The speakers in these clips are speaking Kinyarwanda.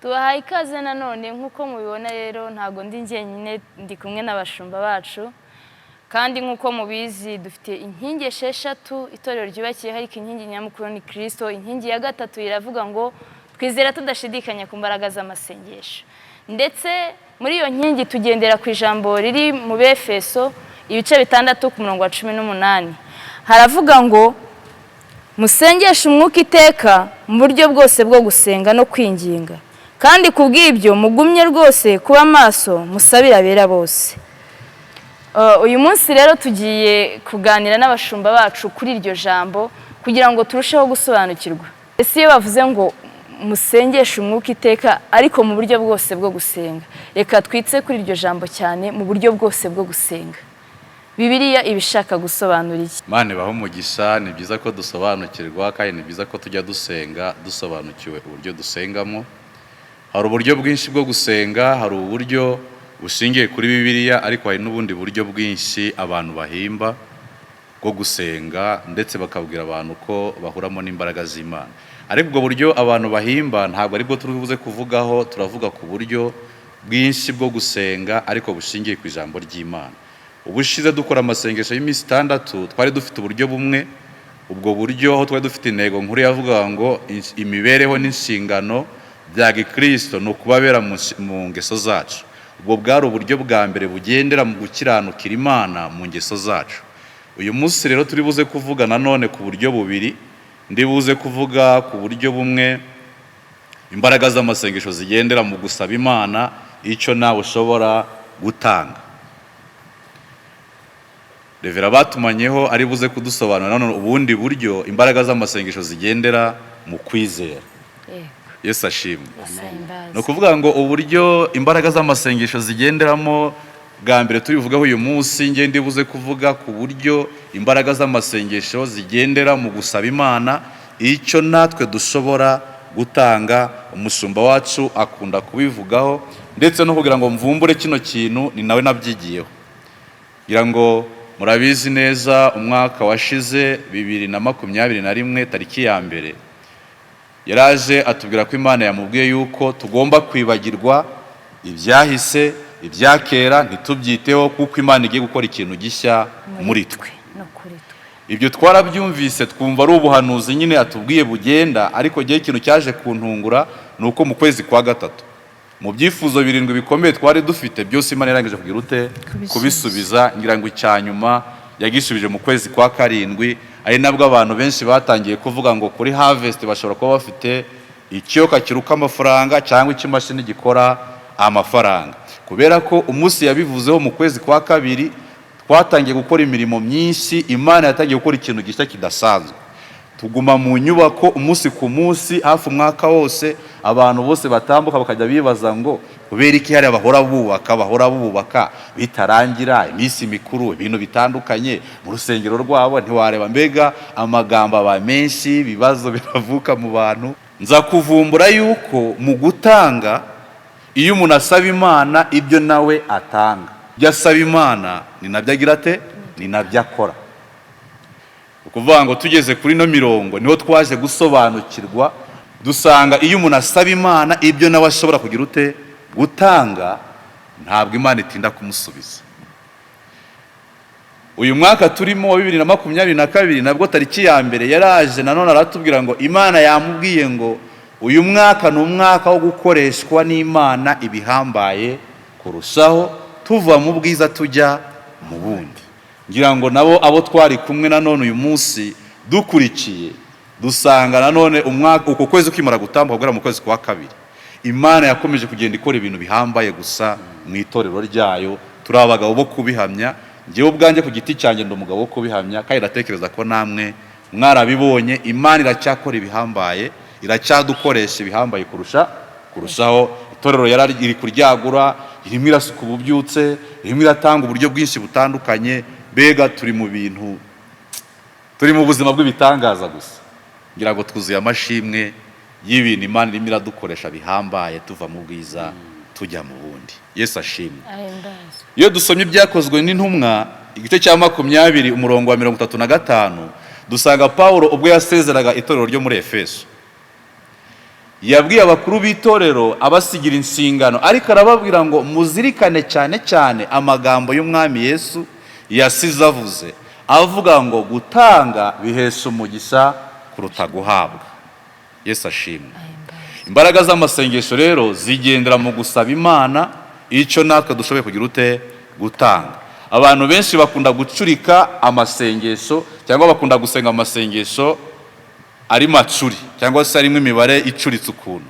Tubahaye ikaze nanone. Nk'uko mubibona rero, ntabwo ndi njyenyine, ndi kumwe n'abashumba bacu. Kandi nk'uko mubizi, dufite inkingi esheshatu itorero ryubakiyeho, ariko inkingi nyamukuru ni Kirisito. Inkingi ya gatatu iravuga ngo twizera tudashidikanya ku mbaraga z'amasengesho. Ndetse muri iyo nkingi tugendera ku ijambo riri mu Befeso ibice 6 ku murongo wa 18. Haravuga ngo musengeshe umwuka iteka mu buryo bwose bwo gusenga no kwinginga, kandi ku bw'ibyo mugumye rwose kuba maso, musabire abera bose. Uyu munsi rero tugiye kuganira n'abashumba bacu kuri iryo jambo kugira ngo turusheho gusobanukirwa. Ese iyo bavuze ngo musengeshe umwuka iteka ariko mu buryo bwose bwo gusenga, reka twitse kuri iryo jambo cyane, mu buryo bwose bwo gusenga, Bibiliya iba ishaka gusobanura iki? Imana ibahe umugisha. Ni byiza ko dusobanukirwa, kandi ni byiza ko tujya dusenga dusobanukiwe uburyo dusengamo. Hari uburyo bwinshi bwo gusenga. Hari uburyo bushingiye kuri Bibiliya, ariko hari n'ubundi buryo bwinshi abantu bahimba bwo gusenga, ndetse bakabwira abantu ko bahuramo n'imbaraga z'Imana. Ariko ubwo buryo abantu bahimba ntabwo aribwo turi buze kuvugaho. Turavuga ku buryo bwinshi bwo gusenga ariko bushingiye ku ijambo ry'Imana. Ubushize dukora amasengesho y'iminsi 6, twari dufite uburyo bumwe. Ubwo buryo, aho twari dufite intego nkuru yavugaga ngo imibereho n'inshingano bya gikristo ni ukubabera mu ngeso zacu. Ubwo bwari uburyo bwa mbere bugendera mu gukiranukira Imana mu ngeso zacu. Uyu munsi rero turi buze kuvuga nanone ku buryo bubiri. Ndi buze kuvuga ku buryo bumwe imbaraga z'amasengesho zigendera mu gusaba Imana icyo nawe ushobora gutanga. Revera batumanyeho ari buze kudusobanurira nanone ubundi buryo imbaraga z'amasengesho zigendera mu kwizera. Yesu ashimwe. Yesu ahimbaze. Ni ukuvuga ngo uburyo imbaraga z'amasengesho zigenderamo bwa mbere tubivugaho uyu munsi, nge ndibuze kuvuga ku buryo imbaraga z'amasengesho zigendera mu gusaba Imana icyo natwe dushobora gutanga. Umushumba wacu akunda kubivugaho, ndetse no kugira ngo mvumbure kino kintu ni nawe nabyigiyeho. Ngira ngo murabizi neza, umwaka washize 2021, tariki ya 1, yaraje atubwira ko Imana yamubwiye yuko tugomba kwibagirwa ibyahise, ibya kera ntitubyiteho, kuko Imana igiye gukora ikintu gishya muri twe no kuri twe. Ibyo twarabyumvise, twumva ari ubuhanuzi nyine atubwiye bugenda. Ariko igihe ikintu cyaje kuntungura ni uko mu kwezi kwa gatatu, mu byifuzo birindwi bikomeye twari dufite byose, Imana yarangije kugira ute? Kubisubiza. Kubisubiza. Ngira ngo icya nyuma yagisubije mu kwezi kwa karindwi, ari nabwo abantu benshi batangiye kuvuga ngo kuri harvest bashobora kuba bafite ikiyoka kiruka amafaranga cyangwa ikimashini gikora amafaranga, kubera ko umunsi yabivuzeho mu kwezi kwa kabiri twatangiye gukora imirimo myinshi. Imana yatangiye gukora ikintu gishya kidasanzwe. Tuguma mu nyubako umunsi ku munsi hafi umwaka wose. Abantu bose batambuka bakajya bibaza ngo kubera iki hariya bahora bubaka, bahora bubaka bitarangira, iminsi mikuru, ibintu bitandukanye mu rusengero rwabo ntiwareba. Mbega amagambo aba menshi, ibibazo biravuka mu bantu. Nza kuvumbura yuko mu gutanga, iyo umuntu asaba Imana ibyo nawe atanga, ibyo asaba Imana ni nabyo agira ate? Ni nabyo akora. Ni ukuvuga ngo tugeze kuri ino mirongo niho twaje gusobanukirwa, dusanga iyo umuntu asaba Imana ibyo nawe ashobora kugira ute? Gutanga, ntabwo Imana itinda kumusubiza. Uyu mwaka turimo wa 2022, nabwo tariki ya 1 yaraje nanone aratubwira ngo Imana yamubwiye ngo uyu mwaka ni umwaka wo gukoreshwa n'Imana ibihambaye kurushaho, tuva mu bwiza tujya mu bundi. Ngira ngo nabo abo twari kumwe nanone uyu munsi dukurikiye, dusanga nanone umwaka, uko kwezi kwimara gutambuka, guhera mu kwezi kwa kabiri, Imana yakomeje kugenda ikora ibintu bihambaye gusa mu itorero ryayo. Turi abagabo bo kubihamya. Njyewe ubwanjye ku giti cyanjye ndi umugabo wo kubihamya, kandi ndatekereza ko namwe mwarabibonye. Imana iracyakora ibihambaye, iracyadukoresha ibihambaye kurushaho. Itorero yari iri kuryagura, irimo irasuka ububyutse, irimo iratanga uburyo bwinshi butandukanye. Mbega turi mu bintu, turi mu buzima bw'ibitangaza gusa. Ngira ngo twuzuye amashimwe y'ibintu Imana irimo iradukoresha bihambaye, tuva mu bwiza tujya mu bundi. Yesu ashimwe. Ahimbazwe. Iyo dusomye Ibyakozwe n'Intumwa igice cya 20, umurongo wa 35, dusanga Pawulo ubwo yasezeraga itorero ryo muri Efeso. Yabwiye abakuru b'itorero abasigira inshingano, ariko arababwira ngo muzirikane cyane cyane amagambo y'Umwami Yesu yasize avuze, avuga ngo gutanga bihesha umugisha kuruta guhabwa. Yesu ashimwe. Imbaraga z'amasengesho rero zigendera mu gusaba Imana icyo natwe dushoboye kugira ute? Gutanga. Abantu benshi bakunda gucurika amasengesho, cyangwa bakunda gusenga amasengesho ari macuri, cyangwa se arimo imibare icuritse ukuntu.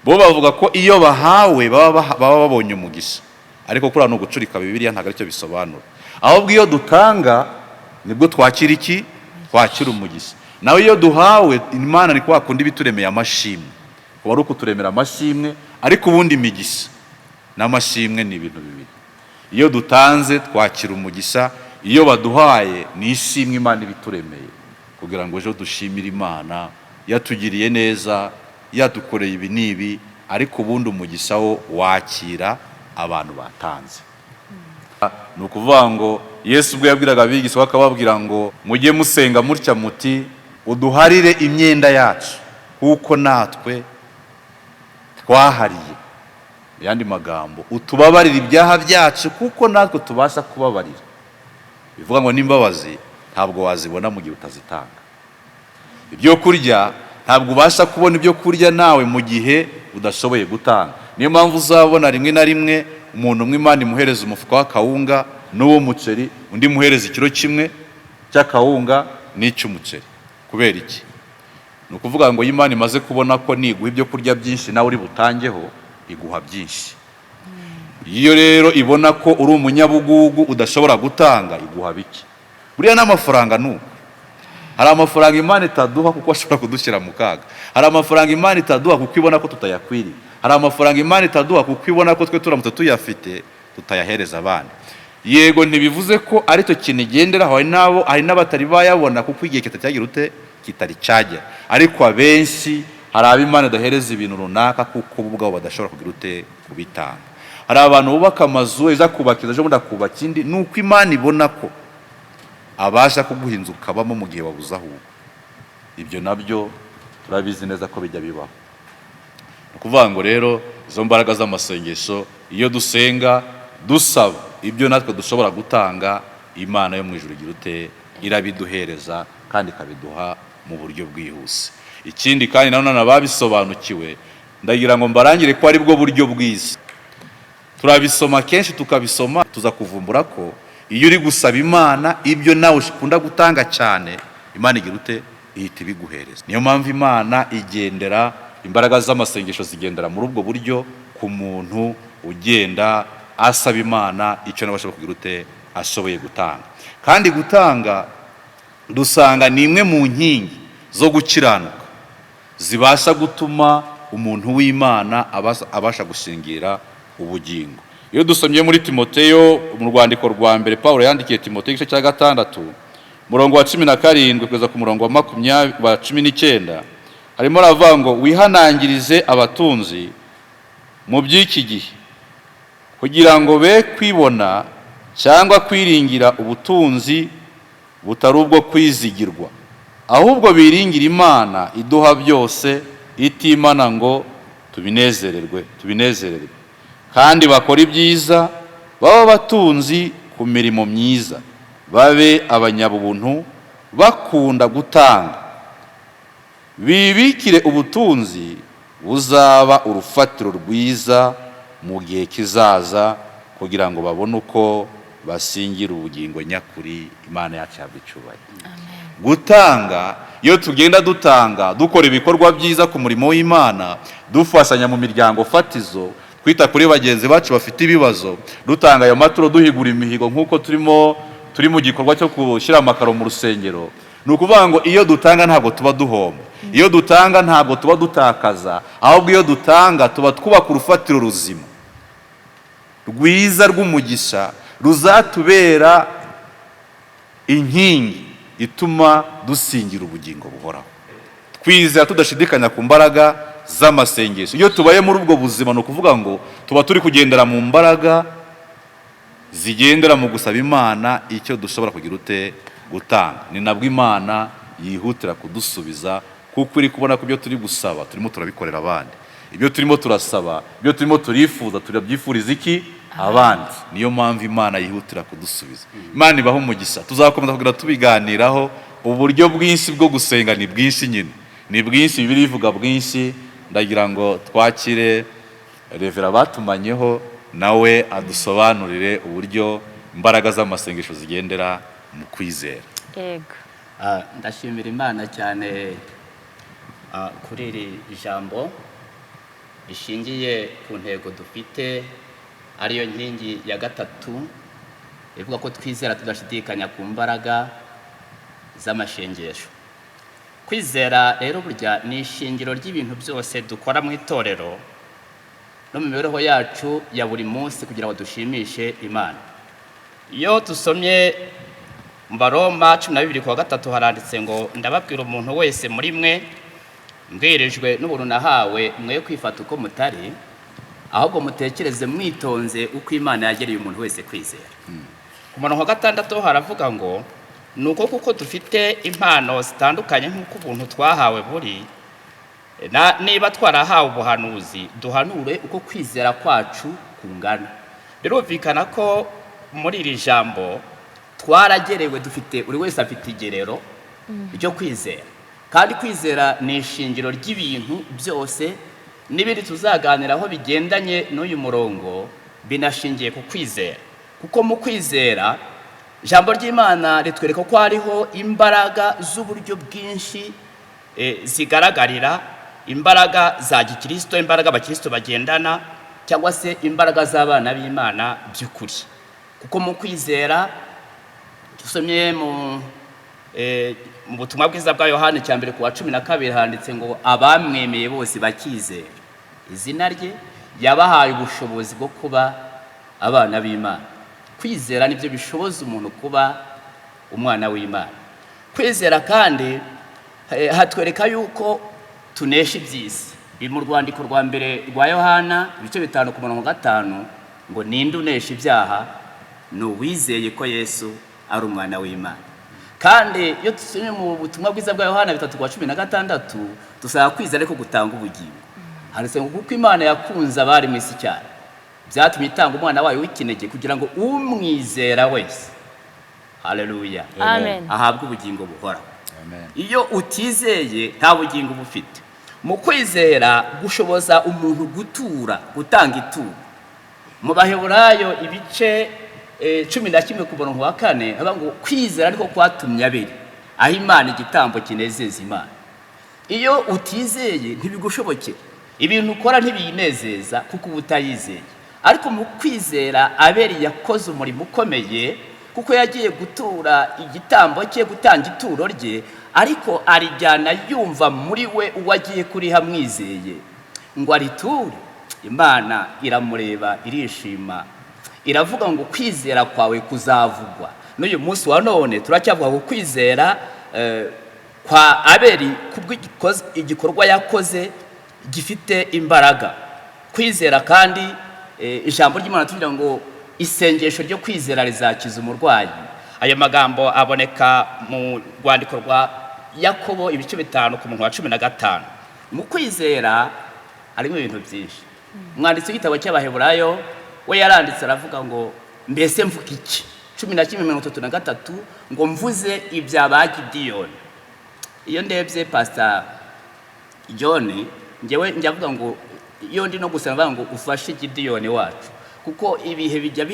Bo bavuga ko iyo bahawe baba babonye umugisha, ariko kuriya ni ugucurika Bibiliya, ntabwo aricyo bisobanura. Ahubwo iyo dutanga nibwo twakira iki? Twakira umugisha. Nawe iyo duhawe, Imana ni kwa kundi ibituremeye amashimwe, kuba ari ukuturemera amashimwe, ariko ubundi imigisha n'amashimwe ni ibintu bibiri. Iyo dutanze twakira umugisha, iyo baduhaye ni ishimwe Imana ibituremeye, kugira ngo ejo dushimire Imana yatugiriye neza, yadukoreye ibi n'ibi. Ariko ubundi umugisha wo wakira abantu batanze. Ni ukuvuga ngo Yesu ubwo yabwiraga abigishwa akababwira ngo mujye musenga mutya muti: uduharire imyenda yacu kuko natwe twahariye. Mu yandi magambo, utubabarire ibyaha byacu kuko natwe tubasha kubabarira. Bivuga ngo n'imbabazi ntabwo wazibona mu gihe utazitanga. Ibyo kurya, ntabwo ubasha kubona ibyo kurya nawe mu gihe udashoboye gutanga. Niyo mpamvu uzabona rimwe na rimwe umuntu umwe Imana imuhereza umufuka w'akawunga n'uw'umuceri, undi imuhereza ikiro kimwe cy'akawunga n'icy'umuceri. Kubera iki? Ni ukuvuga ngo iyo Imana imaze kubona ko niguha ibyo kurya byinshi nawe uri butangeho, iguha byinshi. Iyo rero ibona ko uri umunyabugugu udashobora gutanga, iguha bike. Buriya n'amafaranga ni uko. Hari amafaranga Imana itaduha kuko ashobora kudushyira mu kaga. Hari amafaranga Imana itaduha kuko ibona ko tutayakwiriye. Hari amafaranga Imana itaduha kuko ibona ko twe turamutse tuyafite tutayahereza abandi. Yego, ntibivuze ko aricyo kintu igenderaho. Hari n'abo, hari n'abatari bayabona kuko igihe kitacyagira ute? Kitari cyagera. Ariko abenshi, hari abo Imana idahereza ibintu runaka kuko bo ubwabo badashobora kugira ute? Kubitanga. Hari abantu bubaka amazu, ejo akubaka inzu, ejo bundi akubaka indi. Ni uko Imana ibona ko abasha kuguha inzu ukabamo mu gihe wabuze aho uba. Ibyo nabyo turabizi neza ko bijya bibaho. Ni ukuvuga ngo rero izo mbaraga z'amasengesho, iyo dusenga dusaba ibyo natwe dushobora gutanga, Imana yo mu ijuru igira ute? Irabiduhereza kandi ikabiduha mu buryo bwihuse. Ikindi kandi nanone, ababisobanukiwe, ndagira ngo mbarangire ko ari bwo buryo bwiza. Turabisoma kenshi, tukabisoma, tuza kuvumbura ko iyo uri gusaba Imana ibyo nawe ukunda gutanga cyane, Imana igira ute? Ihita ibiguhereza. Niyo mpamvu Imana igendera, imbaraga z'amasengesho zigendera muri ubwo buryo ku muntu ugenda asaba Imana icyo nawe ashobora kugira ute? Ashoboye gutanga. Kandi gutanga dusanga ni imwe mu nkingi zo gukiranuka zibasha gutuma umuntu w'Imana abasha gushingira ubugingo. Iyo dusomye muri Timoteyo, mu rwandiko rwa mbere Paul yandikiye Timoteyo, igice cya 6, umurongo wa 17 kugeza ku murongo wa 20, wa 19, harimo aravuga ngo wihanangirize abatunzi mu by'iki gihe, kugira ngo be kwibona cyangwa kwiringira ubutunzi butari ubwo kwizigirwa, ahubwo biringira Imana iduha byose itimana ngo tubinezererwe, tubinezererwe, kandi bakora ibyiza, babe abatunzi ku mirimo myiza, babe abanyabuntu, bakunda gutanga, bibikire ubutunzi buzaba urufatiro rwiza mu gihe kizaza, kugira ngo babone uko basingira ubugingo nyakuri. Imana yacu yabwa icyubahiro. Gutanga, iyo tugenda dutanga, dukora ibikorwa byiza ku murimo w'Imana, dufashanya mu miryango fatizo, twita kuri bagenzi bacu bafite ibibazo, dutanga ayo maturo, duhigura imihigo nk'uko turimo turi mu gikorwa cyo gushyira amakaro mu rusengero, ni ukuvuga ngo iyo dutanga ntabwo tuba duhomba, iyo dutanga ntabwo tuba dutakaza, ahubwo iyo dutanga tuba twubaka urufatiro ruzima rwiza rw'umugisha ruzatubera inkingi ituma dusingira ubugingo buhoraho. Twizera tudashidikanya ku mbaraga z'amasengesho. Iyo tubaye muri ubwo buzima, ni ukuvuga ngo tuba turi kugendera mu mbaraga zigendera mu gusaba Imana icyo dushobora kugira ute? Gutanga. Ni nabwo Imana yihutira kudusubiza Kuko iri kubona ko ibyo turi gusaba turimo turabikorera abandi, ibyo turimo turasaba, ibyo turimo turifuza, turabyifuriza iki? Abandi. Niyo mpamvu Imana yihutira kudusubiza. Imana ibaho umugisha. Tuzakomeza kugira tubiganiraho. Uburyo bwinshi bwo gusenga ni bwinshi nyine, ni bwinshi, Bibiliya ivuga bwinshi. Ndagira ngo twakire Reverend batumanyeho, nawe adusobanurire uburyo imbaraga z'amasengesho zigendera mu kwizera. Yego. Ndashimira Imana cyane kuri iri jambo rishingiye ku ntego dufite, ariyo nkingi ya gatatu ivuga ko twizera tudashidikanya ku mbaraga z'amasengesho. Kwizera rero burya ni ishingiro ry'ibintu byose dukora mu itorero no mu mibereho yacu ya buri munsi kugira ngo dushimishe Imana. Iyo dusomye mu Baroma 12 ku wa 3, haranditse ngo: "Ndababwira umuntu wese muri mwe mbwirijwe n'ubuntu nahawe, mwe kwifata uko mutari, ahubwo mutekereze mwitonze uko Imana yagereye umuntu wese kwizera." Ku murongo wa 6 haravuga ngo: "Ni uko kuko dufite impano zitandukanye nk'uko ubuntu twahawe buri, niba twarahawe ubuhanuzi, duhanure uko kwizera kwacu kungana." Birumvikana ko muri iri jambo twaragerewe, dufite, buri wese afite igerero ryo kwizera, kandi kwizera ni ishingiro ry'ibintu byose. N'ibindi tuzaganiraho bigendanye n'uyu murongo binashingiye ku kwizera, kuko mu kwizera ijambo ry'Imana ritwereka ko hariho imbaraga z'uburyo bwinshi zigaragarira: imbaraga za gikirisito, imbaraga abakirisito bagendana, cyangwa se imbaraga z'abana b'Imana by'ukuri. Kuko mu kwizera, dusomye mu butumwa bwiza bwa Yohani cya mbere ku wa 12, handitse ngo: "Abamwemeye bose bakizera izina rye, yabahaye ubushobozi bwo kuba abana b'Imana." Kwizera nibyo bishoboza umuntu kuba umwana w'Imana. Kwizera kandi hatwereka yuko tunesha iby'isi. Biri mu rwandiko rwa mbere rwa Yohana, ibice 5 ku murongo 5, ngo: "Ninde unesha ibyaha? Ni uwizeye ko Yesu ari umwana w'Imana." Kandi iyo dusomye mu butumwa bwiza bwa Yohana 3 kwa 16, dusaba kwizera ariko gutanga ubugingo. Handitse ngo: "Kuko Imana yakunze abari mu isi cyane, byatumye itanga umwana wayo w'ikinege, kugira ngo umwizera wese", haleluya, Amen. "ahabwe ubugingo buhoraho." Amen. Iyo utizeye, nta bugingo uba ufite. Mu kwizera gushoboza umuntu gutura, gutanga ituro. Mu Baheburayo ibice 11 ku murongo wa 4 havuga ngo: "Kwizera ariko kwatumye Abeli aho Imana igitambo kinezeza Imana." Iyo utizeye, ntibigushobokera, ibintu ukora ntibiyinezeza kuko uba utayizeye. Ariko mu kwizera Abeli yakoze umurimo ukomeye, kuko yagiye gutura igitambo cye, gutanga ituro rye, ariko arijyana yumva muri we uwo agiye kuriha amwizeye, ngo ariture. Imana iramureba, irishima, iravuga ngo: "Kwizera kwawe kuzavugwa." N'uyu munsi wa none turacyavuga ku kwizera kwa Abeli kubw'igikorwa yakoze gifite imbaraga. Kwizera kandi, ijambo ry'Imana tugira ngo: "Isengesho ryo kwizera rizakiza umurwayi." Ayo magambo aboneka mu rwandiko rwa Yakobo, ibice 5 ku murongo wa 15. Mu kwizera harimo ibintu byinshi. Umwanditsi w'igitabo cy'Abaheburayo we yaranditse, aravuga ngo: "Mbese mvuga iki?" 11:33, ngo: "Mvuze ibya ba Gidiyoni." Iyo ndebye Pasita John, ngewe njya avuga ngo iyo ndi no gusenga mvuga ngo ufashe Gidiyoni wacu, kuko ibihe bijya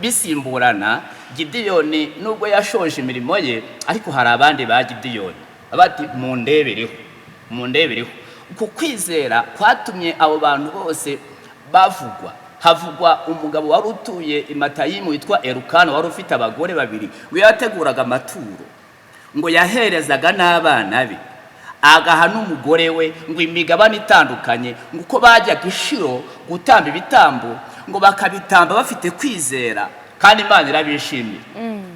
bisimburana. Gidiyoni nubwo yashoje imirimo ye, ariko hari abandi ba Gidiyoni bati: "Mundebereho, mundebereho." Uku kwizera kwatumye abo bantu bose bavugwa. Havugwa umugabo wari utuye i Matayimu witwa Erukana, wari ufite abagore babiri, we yateguraga amaturo, ngo yaherezaga n'abana be, agaha n'umugore we ngo imigabane itandukanye, ngo uko bajyaga i Shilo gutamba ibitambo, ngo bakabitamba bafite kwizera, kandi Imana irabishimira.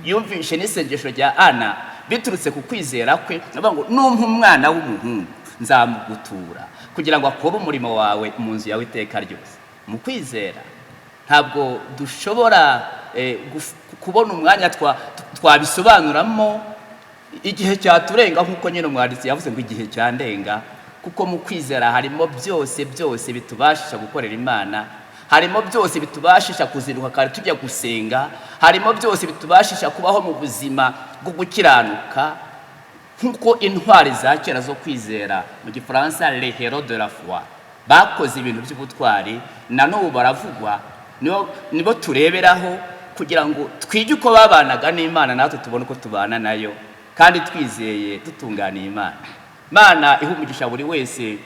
Yumvishe n'isengesho rya Ana biturutse ku kwizera kwe, avuga ngo: "Numpa umwana w'umuhungu, nzamugutura kugira ngo akore umurimo wawe mu nzu yawe iteka ryose." Mu kwizera ntabwo dushobora kubona umwanya twabisobanuramo. Igihe cyaturenga, nk'uko nyine umwanditsi yavuze ngo igihe cyandenga, kuko mu kwizera harimo byose byose bitubashisha gukorera Imana, harimo byose bitubashisha kuzinduka kare tujya gusenga, harimo byose bitubashisha kubaho mu buzima bwo gukiranuka, nk'uko intwari za kera zo kwizera, mu Gifaransa les héros de la foi, bakoze ibintu by'ubutwari, na n'ubu baravugwa, nibo tureberaho kugira ngo twige uko babanaga n'Imana, natwe tubone uko tubana nayo kandi twizeye, dutunganiye Imana. Imana iha umugisha buri wese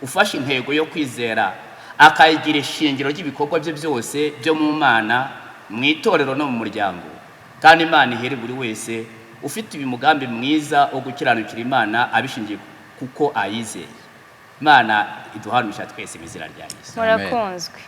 ufashe intego yo kwizera, akayigira ishingiro ry'ibikorwa bye byose byo mu Mana, mu itorero no mu muryango. Kandi Imana ihere buri wese ufite uyu mugambi mwiza wo gukiranukira Imana abishingiye kuko ayizeye. Imana iduhanisha twese mu izina rya Yesu. Murakunzwe.